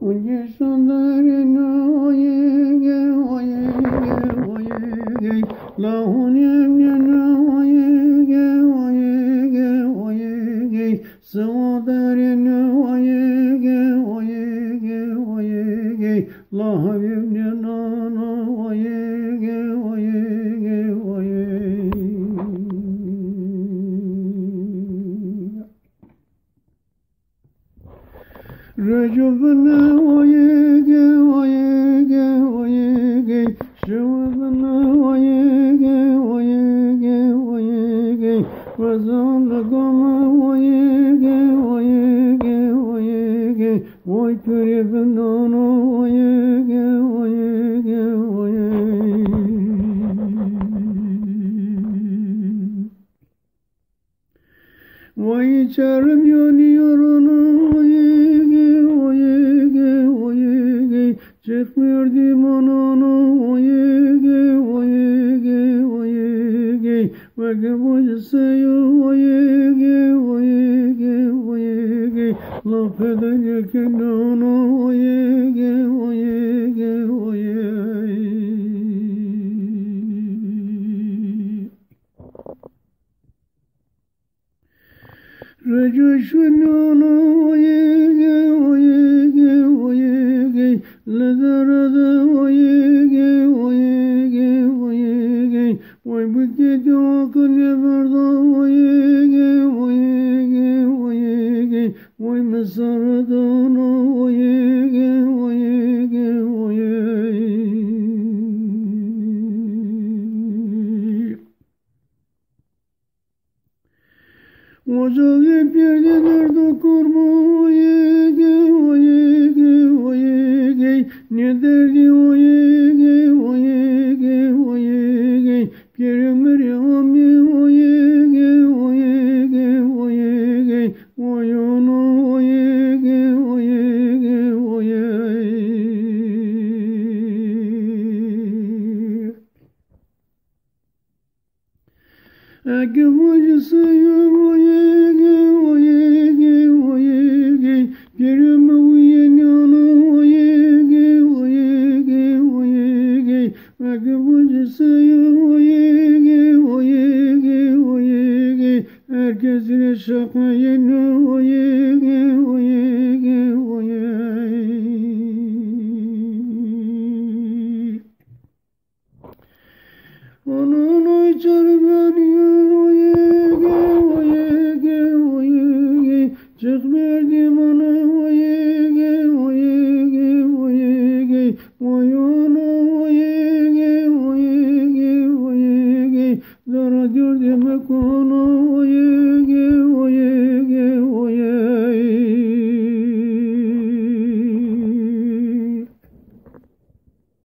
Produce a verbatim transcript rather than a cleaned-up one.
Ungi şandarino oyege, oyege, oyege. Lahuni emnino oyege, oyege, oyege. Sewadarino oyege, oyege, oyege. Lahavimnino oyege, oyege, oyege. Reco bine oyege, oyege, oyege. Şewe bine oyege, oyege, oyege. Vezanlı gome oyege, oyege, oyege. Oy piri binano oyege, oyege, oyege. Vay içerim yanıyorum, oyege, oyege, oyege. Çıkmıyor dimanana, oyege, oyege, oyege. Vege bacısı yo, oyege, oyege, oyege. Laf eden yakınana, oyege, oyege, oyege. Reco şunyono oyege, oyege, oyege. Lezerede oyege, oyege, oyege. Oy biketi akıl yeberda oyege, oyege, oyege. Oy mesarada oyege, oyege, oyege. Ocağı perde derdo kurma oyege, oyege, oyege. Ne derdi oyege, oyege, oyege. Piri miri ami oyege, oyege, oyege. Oyunu oyege, oyege, oyege. Eke vacısıyım oyege, oyege, oyege. Pirime uyen yana oyege, oyege, oyege. Eke vacısıyım oyege, oyege, oyege. Herkesine şaka yena oyege, oyege, oyege. Onun oy çarpani oyege, oyege, oyege. Çık verdim ona oyege, oyege, oyege. Oy ona oyege, oyege, oyege. Zara diyor demek ona oyege.